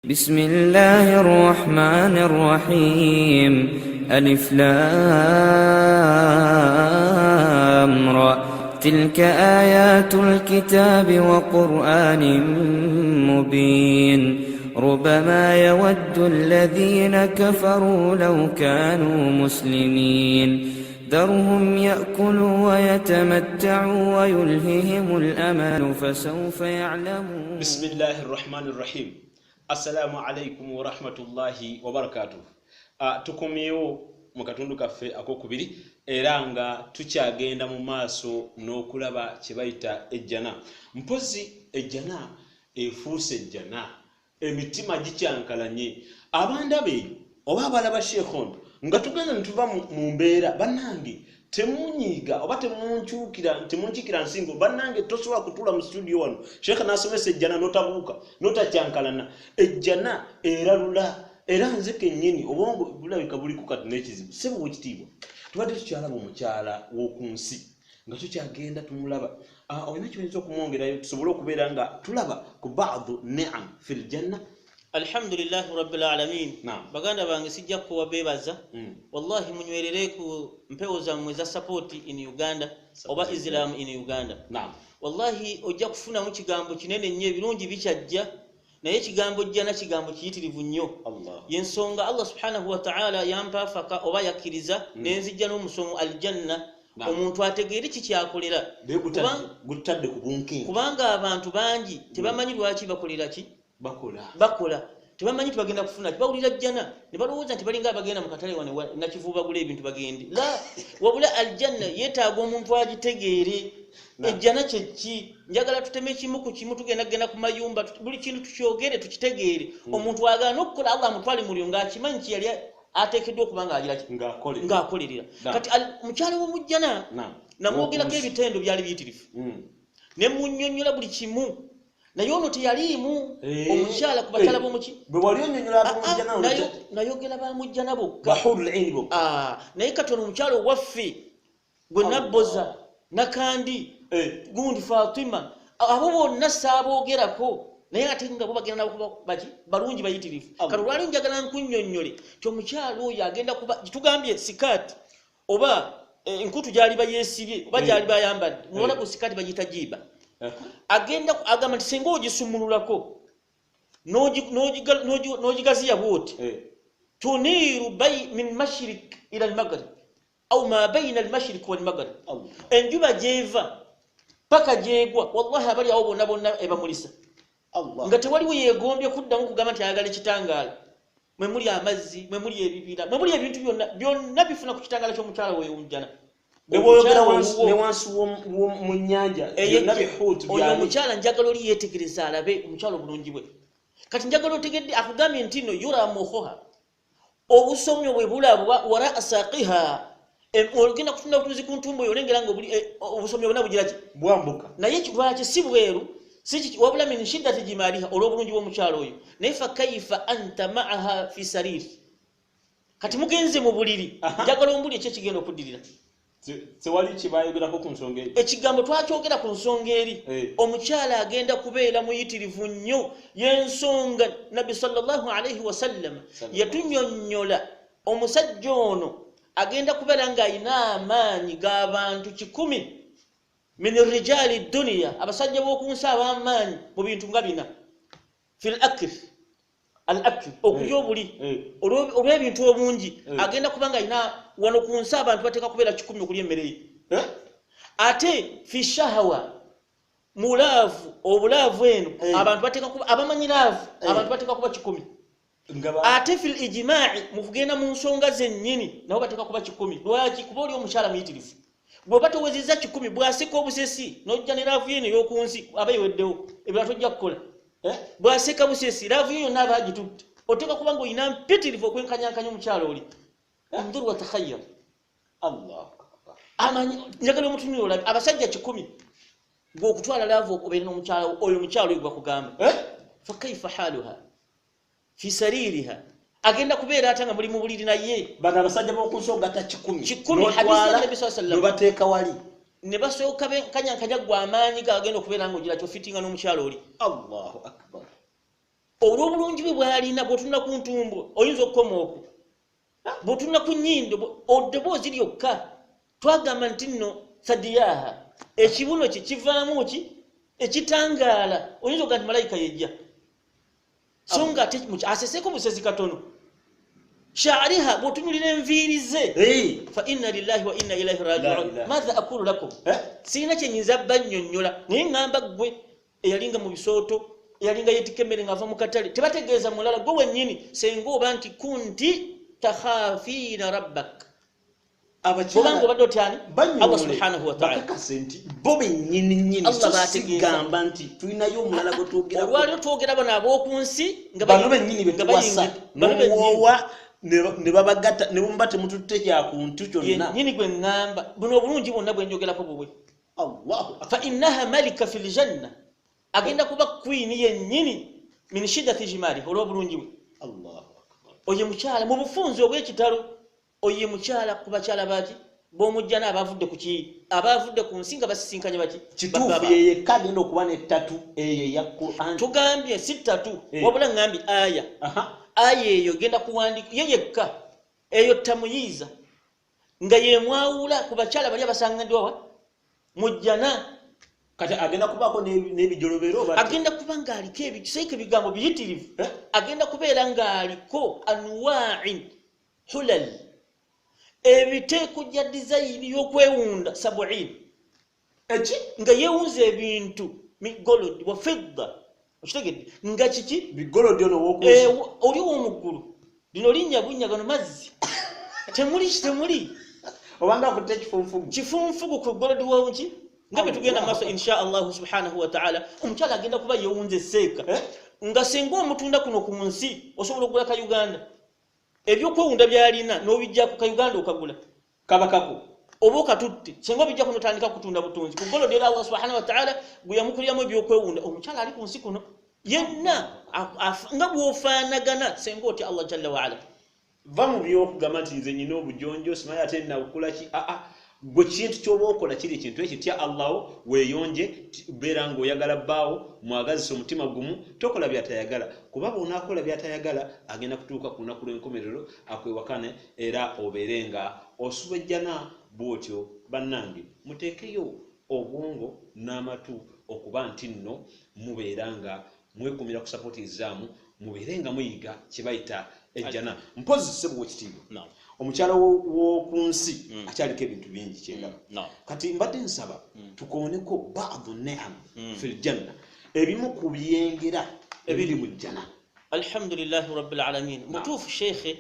بسم الله الرحمن الرحيم. ألف لام را. تلك آيات الكتاب وقرآن مبين. ربما يود الذين كفروا لو كانوا مسلمين. ذرهم يأكلوا ويتمتعوا ويلههم الأمل فسوف يعلمون. بسم الله الرحمن الرحيم. Assalamu alaikum warahmatullahi wabarakatuh. Tukomyewo mu katundu kaffe akokubiri era nga tukyagenda mu maaso n'okulaba kye bayita ejjana. Mpozi ejjana efuuse ejjana, emitima gikyankalanye. Abandaba eyo oba abalaba Sheekh ono nga tugenda netuva mu mbeera, bannange temunyiiga oba temunkyukira nsingo. Bannange, tosobola kutuula mu studio wano Sheekh n'asomesa ejjana n'otabuuka n'otakyankalana. Ejjana eralula, era nze kennyini obwongo bulabika buliku kati n'ekizibu. Sebo wekitiibwa, tubadde tukyalaba omukyala w'oku nsi nga tukyagenda tumulaba. Olina kyoyinza okumwongerayo tusobole okubeera nga tulaba ku baadu niam fil janna? Alhamdulillahi rabbil alamin. Baganda bange, sijja kuwa bebaza. Wallahi munywerere ku mpewo zammwe za support in Uganda oba Islam in Uganda. Wallahi ojja kufunamu kigambo kinene nnyo, ebirungi bikyajja, naye ekigambo jjana kigambo kiyitirivu nnyo. Yensonga Allah subhanahu wataala yampaafaka oba yakkiriza nenzijja n'omusomo aljanna, omuntu ategeere kikyakolera. Gutadde ku bunkenke. Kubanga abantu bangi tebamanyi lwaki bakolera ki. Bakola. Bakola tebamanyi nti bagenda kufuna ki. Bawulira jjana ne balowooza nti balinga abagenda mu katale wano Nakivubo bagula ebintu bagende. La, wabula aljanna yeetaaga omuntu agitegeere. Ejjana kyeki? Njagala tuteme kimu ku kimu, tugenda kugenda ku mayumba, buli kintu tukyogere tukitegeere. Omuntu agaana okukola, Allah amutwale mulyo ng'akimanyi ki yali ateekeddwa okuba ng'agira ki, ng'akolerera. Kati mukyala w'omujjana namwogerako ebitendo byali biyitirivu, ne munnyonnyola buli kimu, naye ono teyaliimu. Omukyala ku bakyala b'omuki Bwe wali onyonnyola ab'omujjana, nayogera bamujjana bokka. Bahurul aini bokka. Naye kati ono omukyala owaffe gwe nabboza nakandi gundi Fatima, abo bonna saaboogerako, naye ate nga bo bagenda nakuba baki balungi bayitirivu. Kati olwali njagala nkunnyonnyole ti omukyala oyo agenda kuba tugambye sikaati oba enkutu gyaliba yeesibye oba gyaliba ayambadde. Muwala ku sikaati bagiyita jiiba. Agenda agamba nti singa ogisumululako n'ogigaziya bwoti, tuniiru min mashirik ila almagrib au ma baina almashirik walmagrib, enjuba gyeva paka gyegwa, wallahi abali awo bonna bonna ebamulisa nga tewaliwo yegombye kuddamu kugamba nti ayagala ekitangaala. Mwe muli amazzi, mwe muli ebibira, mwe muli ebintu byonna byonna bifuna ku kitangaala ky'omukyala weyo omujjana. Ne bw'oyogera Omukyala owuwo. Ne wansi mu nnyanja Eyo byonna bihuutu oyo byani. Omukyala njagala oli yeetegereza alabe omukyala obulungi bwe. Kati njagala otegedde akugambye nti no yura mukhoha, obusomyo bwe bulabwa, wara saqiha, ogenda kutunda butunzi ku ntumbo yo, olengera nga obusomyo bwonna bugira ki? Bwambuka. Naye lwaki si bweru, si kiki, wabula min shiddati jimaliha, olw'obulungi bw'omukyala oyo. Naye fa kaifa anta maaha fi sariri, kati mugenze mu buliri. Njagala ombuli eki ekigenda okuddirira. Tewali kyebayogerako ku nsonga eyo. Ekigambo twakyogera ku nsonga eri. Omukyala agenda kubeera muyitirivu nnyo. Yensonga Nabbi sallallahu alaihi wasallam yatunyonnyola omusajja ono agenda kubeera ng'alina amaanyi g'abantu 100 min rijali duniya, abasajja b'oku nsi ab'amaanyi mu bintu nga bina: fil akl, al akl, okulya, obuli olw'ebintu obungi. Agenda kuba nga alina wano ku nsi abantu bateeka kubeera 100 okulya emmere ye. Ate fi shahawa, mu love, obulove eno, abantu bateeka kuba abamanyi love, abantu bateeka kuba 100. Nga Ate fil ijimai, mu kugenda mu nsonga zennyini, nabo bateeka kuba 100. Lwaki? Kuba oli omukyala muyitirivu. Bw'oba towezezza 100, bw'aseka obusesi n'ojja ne love eno ey'oku nsi, aba eweddewo, ebirala tojja kukola. Bw'aseka busesi, love yo yonna aba agitutte. Oteeka kuba ng'olina mpitirivu okwenkanyankanya omukyala oli. Undur wa takhayyar. Allahu akbar. Amanyi njagala omutunule olabe abasajja 100 gwe okutwala love okubeera n'omukyala oyo, omukyala oyo gwakugamba. Fakaifa haluha fi saririha, agenda kubeera ate nga muli mu buliri naye? Bano abasajja b'oku nsi ogatta 100. 100, N'otwala, hadisi ya Nabi sallallahu alaihi wasallam. n'obateeka wali. Ne basooka benkanyankanya gwe amaanyi gagenda okubeera nga ogira kyofitinga n'omukyala oli. Allahu akbar. Olw'obulungi bwe bw'alina, bw'otunula ku ntumbo oyinza okukoma okwo, bw'otunula ku nnyindo, eddoboozi lyokka twagamba nti nno sadiyaha, ekibuno kye kivaamu ki ekitangaala, oyinza okuga nti malayika yejja, so nga ate aseseeko busezi katono. Shariha, bw'otunulira enviiri ze, fa inna lillahi wa inna ilaihi rajiun. Matha akulu lakum, sirina kyenyinza bannyonnyola, naye ŋŋamba ggwe eyalinga mu bisooto, eyalinga yeetikka emmere ng'ava mu katale, tebategeeza mulala, gwe wennyini senga oba nti kunti takhafiina rabbak, obanga obadde otyani Allah subhanahu wataala. Bakakase nti bo bennyini nnyini, Allah so baategeeza. Sigamba nti tulinayo omulala gwe twogera. Olwaliro twogera bano ab'oku nsi nga bano bennyini nga betuwasa bano bennyini. N'omuwoowa ne babagatta ne bumuba temututte kyakuntu kyonna. Yennyini gwe ŋŋamba, buno obulungi bwonna bwe njogerako bubwe. Allahu akbar. Fa innaha malika fi ljanna, agenda kuba kwini yennyini min shiddati jimalihi, olw'obulungi bwe. Allahu akbar. Oyo mukyala mu bufunzi obw'ekitalo, oyo mukyala ku bakyala baki b'omujjana abavudde ku ki, abavudde ku nsi nga basisinkanye baki. Kituufu. Baba. Ye yekka agenda okuba n'ettatu eyo eya Quran. Tugambye si ttatu, Eh. wabula ŋŋambye aya. Aya eyo egenda kuwandika ye yekka, eyo tamuyiiza nga yemwawula ku bakyala bali abasangandiwa wa mujjana. Kati agenda kubaako n'ebijolobero oba Agenda kuba ng'aliko ebiseeka, ebigambo biyitirivu. Eh? Agenda kubeera ng'aliko anwain hulal, ebiteeko gya dizayini y'okwewunda sabuin. Eki? Nga yeewunza ebintu migolodi wa fidda, okitegedde nga kiki? Bigolodi ono owokunsi. Oli ow'omuggulu, lino linnya bunnya, gano mazzi, temuli temuli. Obanga akutte ekifunfugu. Kifunfugu ku golodi wonki, nga bwe tugenda mu maaso insha Allahu subhanahu wataala. Omukyala agenda kuba yeewunza esseeka Eh? nga singa omutunda kuno ku nsi osobola okugula ka Uganda, ebyokwewunda byalina n'obijja ku ka Uganda okagula. Kaba kako. Oba okatutte, singa obijja kuno otandika kutunda butunzi ku golodi. Era Allah subhanahu wataala gwe yamukuliramu ebyokwewunda, omukyala ali ku nsi kuno yenna nga bw'ofaanagana senga otya Allah jalla waala. Va mu byokugamba nti nze nyina obujonjo, simanyi ate nakula ki. Aa, gwe kintu kyoba okola kiri kintu ekyo, tya Allaho, weeyonje, beera ng'oyagala bbaawo, mwagazisa omutima gumu, tokola byatayagala, kuba bw'onaakola byatayagala agenda kutuuka ku lunaku lw'enkomerero akwewakane era obeere nga osubejjana bw'otyo. Bannange, muteekeyo obwongo n'amatu okuba nti nno mubeera nga mwekumira ku Support Islam, mubeere nga muyiga kye bayita ejjana. Mpozi ssebo wekitiibwa, omukyala w'oku nsi akyaliko ebintu bingi kyendaba. Kati mbadde nsaba tukooneko badu niam fi ljanna, ebimu ku byengera ebiri mu jjana. Alhamdulillahi rabbil alamin. Mutuufu sheekhe,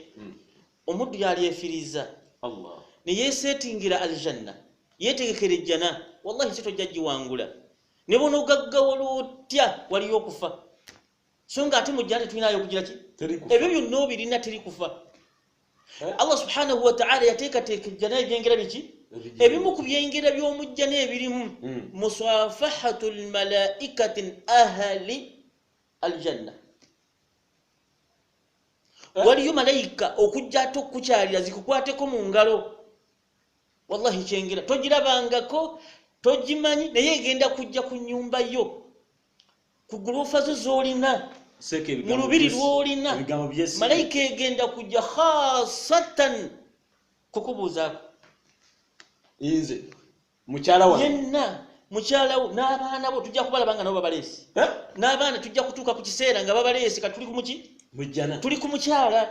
omuddu yalyefiriza Allah neyesetingira aljanna, yetegekera ejjana, wallahi si tojja giwangula ne bonogaggawala otya, waliyo okufa. So nga ate mujjana tetulinayo okugira ki? Teri kufa. Ebyo byonna obirina, teri kufa. Eh? Allah subhanahu wataala yateekateeka ejjana, ebyengera biki? Ebimu ku byengera by'omujjana ebirimu musafahatu lmalaikati ahali aljanna. Eh? Waliyo malayika okujja ate okukukyalira zikukwateko mu ngalo. Wallahi kyengera togirabangako, togimanyi, naye egenda kujja ku nyumba yo, ku gulofa zo z'olina, Seeka mu ebigambo lubiri lw'olina. Ebigambo byesi. Malayika egenda kujja khasatan kukubuuzaako. Nze mukyala wange. Yenna mukyalawo n'abaana bo tujja kubalaba nga nabo babaleesi. Eh? N'abaana tujja kutuuka ku kiseera nga babaleesi. Kati tuli ku muki? Mujjana. Tuli ku mukyala.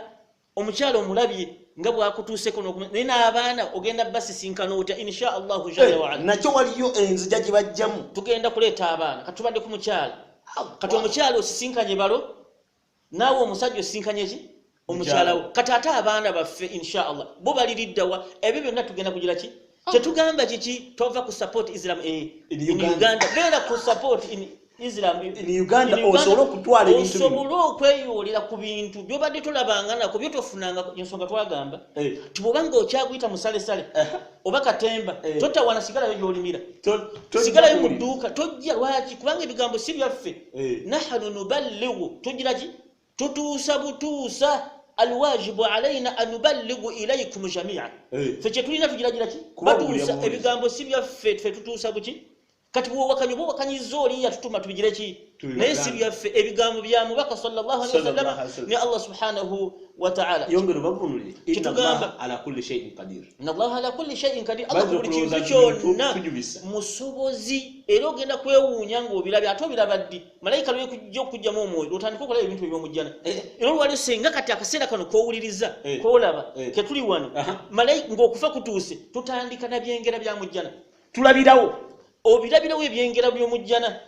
Omukyala omulabye nga bwakutuuseko naye n'abaana ogenda basisinkana otya insha Allahu jalla waala? Nakyo waliyo enzija gye bajjamu. Tugenda kuleeta abaana. Kati tubadde ku mukyala. Kati omukyala osisinkanye balo, naawe omusajja osisinkanye ki? Omukyala wo. Kati ate abaana baffe insha Allah bo baliriddawa? Ebyo byonna tugenda kugira ki? Kyetugamba kiki? Tova ku Support Islam In in Uganda. Uganda. Beera ku Support in Islam In Uganda, osobole okutwala ebintu bino. Osobole okweyolera ku bintu byobadde tolabanga nako, byotofunanga. Ensonga twagamba ti bwobanga okyaguyita musalesale oba katemba, totawana, sigalayo gyolimira, sigalayo mu dduuka, tojja. Lwaki? Kubanga ebigambo si byaffe. Nahanu nuballigu, tugira ki? Tutuusa butuusa. Alwajibu alaina an nuballigu ilaikum jamia. Ffe kyetulina tugiragira ki? Kubabuulira Batuusa. bubuulizi. Ebigambo si byaffe, ffe tutuusa buki? Kati bwowakanya oba owakanyiza oli yatutuma tubigire ki? Naye si byaffe, ebigambo bya mubaka sallallahu alaihi wasallam ne Allah subhanahu wa ta'ala. Yongera obavunulire. Kitugamba ala kulli shay'in qadir. Inna Allaha ala kulli shay'in qadir. Allah ku buli kintu kyonna musobozi. Era ogenda kwewuunya ng'obirabye, ate obiraba ddi? Malayika lwekujja okujjamu omwoyo otandika okulaba ebintu eby'omujjana. Era olwali senga kati akaseera kano k'owuliriza, k'olaba, ketuli wano, malayika ng'okufa kutuuse, tutandika na byengera bya mujjana. Tulabirawo. Obirabirawo ebyengera by'omujjana.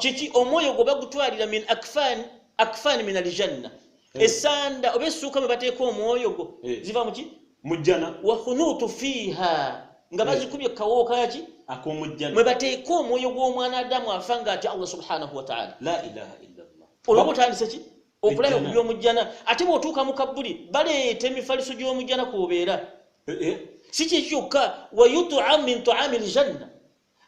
Kiki omwoyo gwe bagutwalira min akfan, akfan min aljanna. Esanda oba essuuka mwe bateeka omwoyo gwo ziva muki? Mujjana. Wa khunutu fiiha, nga bazikubye kawoowo kaki? Ak'omujjana. Mwe bateeka omwoyo gw'omwana Adamu afa nga atya Allah subhanahu wa ta'ala. La ilaha illallah. Olwo otandise ki? Okulaba ku Ejjana. by'omujjana. Ate bw'otuuka mu kabbuli baleeta emifaliso gy'omujjana kw'obeera. Si kye kyokka, wa yut'am min ta'ami aljanna,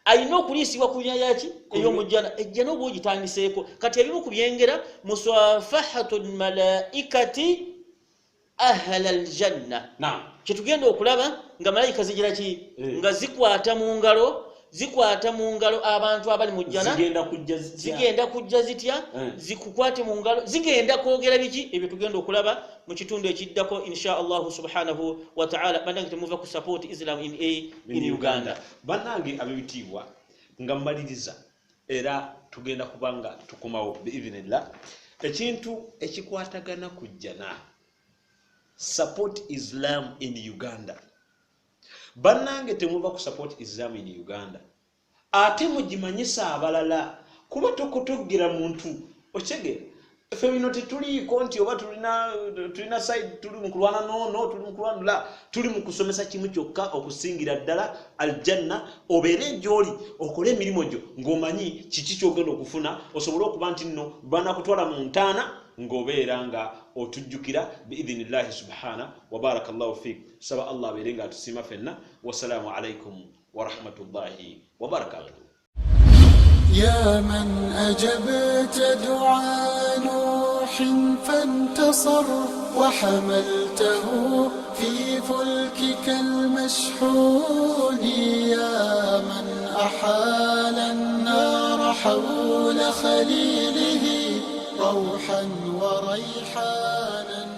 alina okuliisibwa ku nya yaki ey'omujjana. Ejjana oba ogitandiseeko. Kati ebimu ku byengera musafahatu lmalaikati ahla aljanna. Kyetugenda okulaba nga malayika zigira ki? Nga zikwata mu ngalo, zikwata mu ngalo abantu abali mu jjana. Zigenda kujja zitya? Zigenda kujja zitya? Zikukwate mu ngalo, zigenda kwogera biki? Ebyo tugenda okulaba mu kitundu ekiddako insha Allahu subhanahu wa ta'ala. Bannange temuva ku support Islam in a in Uganda. Bannange ab'ebitiibwa, nga mmaliriza era tugenda kuba nga tukomawo biidhinillah, ekintu ekikwatagana ku jjana, support Islam in Uganda. Bannange temuva ku support Islam in Uganda, ate mugimanyisa abalala, kuba tokotogera muntu okitegeera. Ffe bino tetuliiko nti oba tulina side, tuli mu kulwana noono, tuli mu kulwana la, tuli mu kusomesa kimu kyokka okusingira ddala aljanna. Obeere gy'oli okole emirimu gyo ng'omanyi kiki ky'ogenda okufuna, osobole okuba nti nno banakutwala mu ntaana ng'obeera nga otujjukira biidhinillahi subhana wa barakallahu fik. Saba Allah abeere nga atusiima ffenna. Wassalamu alaikum warahmatullahi wabarakatuh. يا من أجبت دعاء نوح فانتصر، وحملته في فلكك المشحون، يا من أحال النار حول خليله روحا وريحانا.